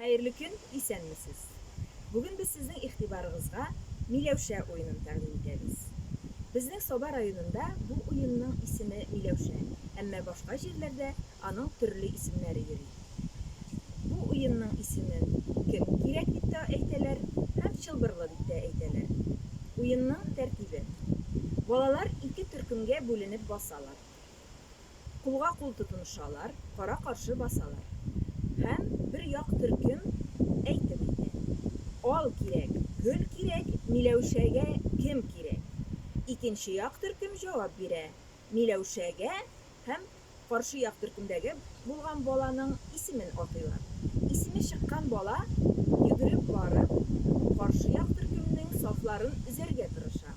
Хәерле көн, исәнмесез! Бүген без сезнең игътибарыгызга Миләүшә уенын тәкъдим итәбез. Безнең Саба районында бу уенның исеме Миләүшә, әмма башка җирләрдә аның төрле исемнәре йөри. Бу уенның исемен Кем кирәк дип тә әйтәләр һәм Чылбырлы дип тә әйтәләр. Уенның тәртибе. Балалар ике төркемгә бүленеп басалар. Кулга-кул тотынышалар, кара-каршы басалар. Һәм бер як төркем әйтем әйтә. Ал кирәк, гөл кирәк, Миләүшәгә кем кирәк? Икенче як төркем җавап бирә, Миләүшәгә һәм каршы як төркемдәге булган баланың исемен атыйлар. Исеме чыккан бала, йөгереп барып, каршы як төркемнең сафларын өзәргә тырыша.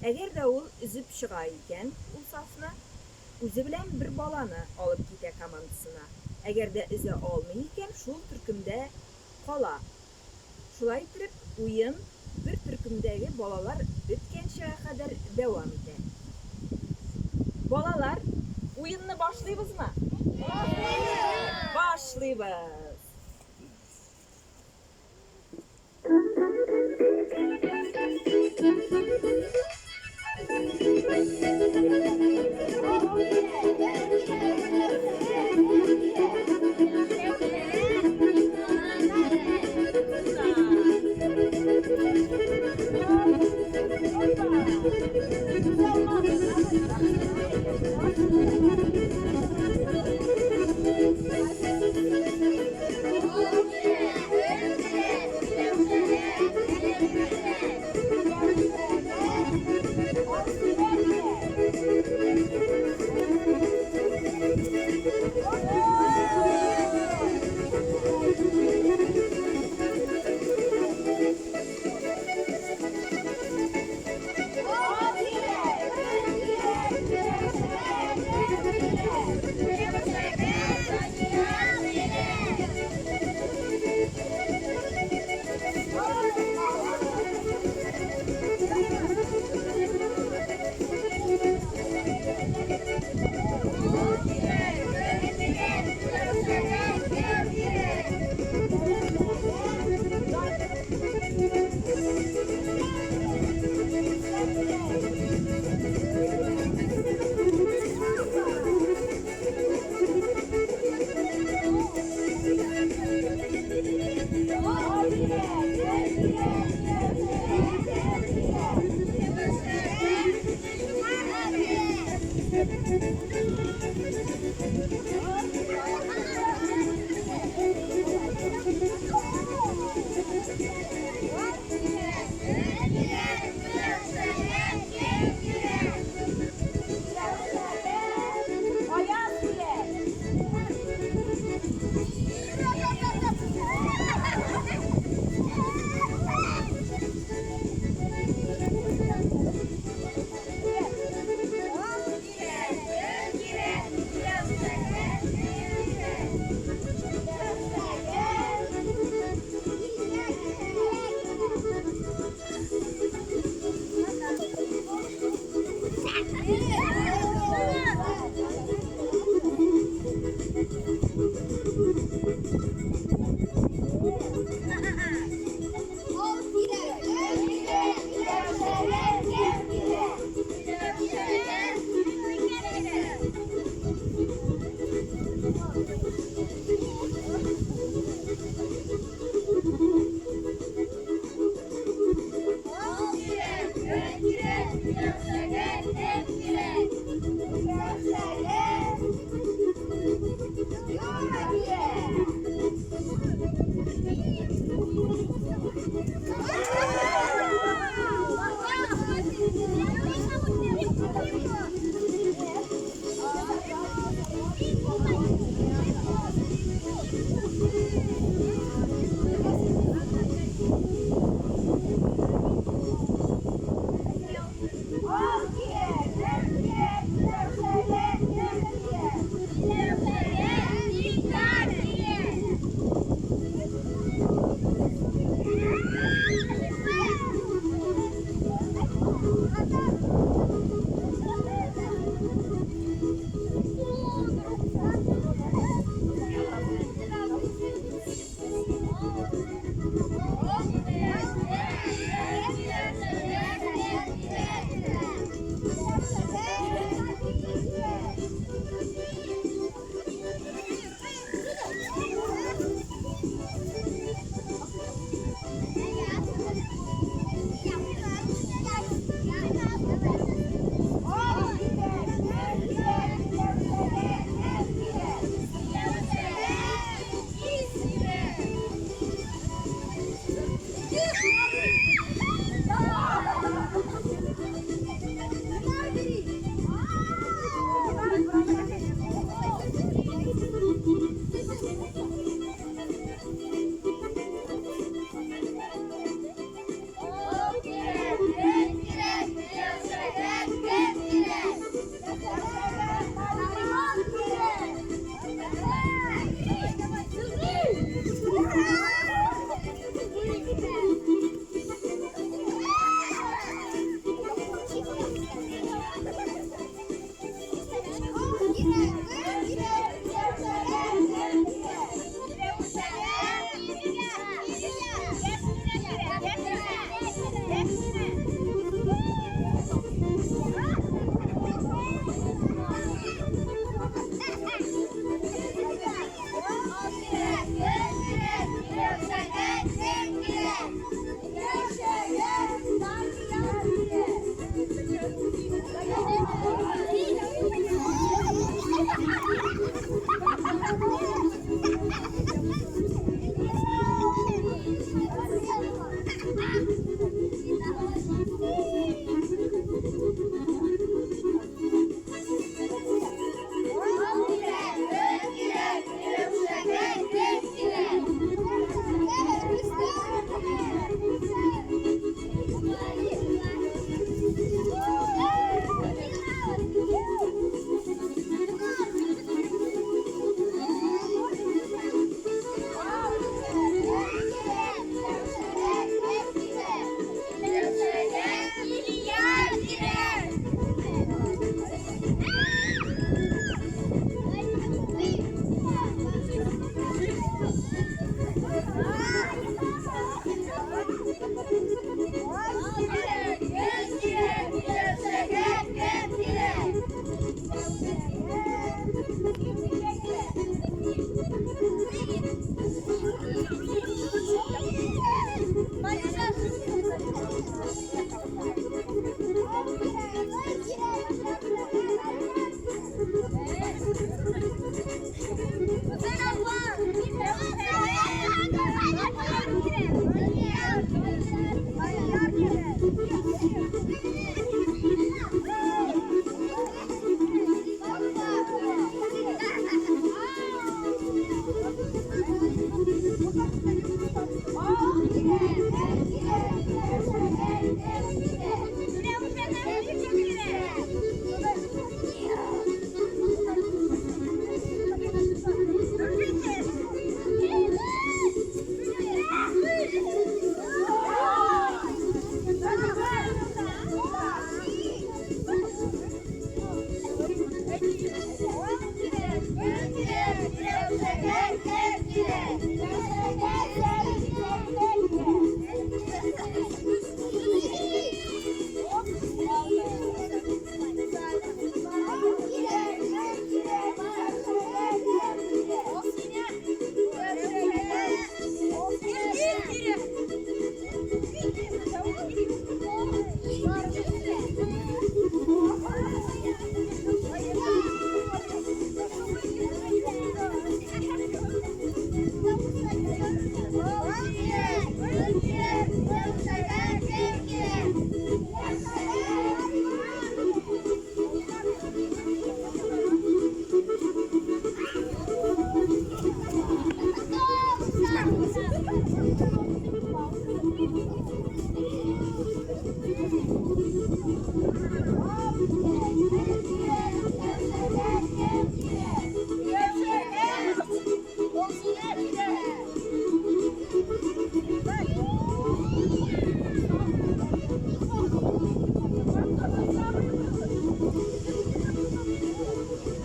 Әгәр дә ул өзеп чыга икән ул сафны, үзе белән бер баланы алып китә командасына. Әгәр дә өзә алмый икән, шул төркемдә кала. Шулай иттереп, уен бер төркемдәге балалар беткәнчегә кадәр дәвам итә. Балалар, уенны башлыйбызмы? Башлыйбыз!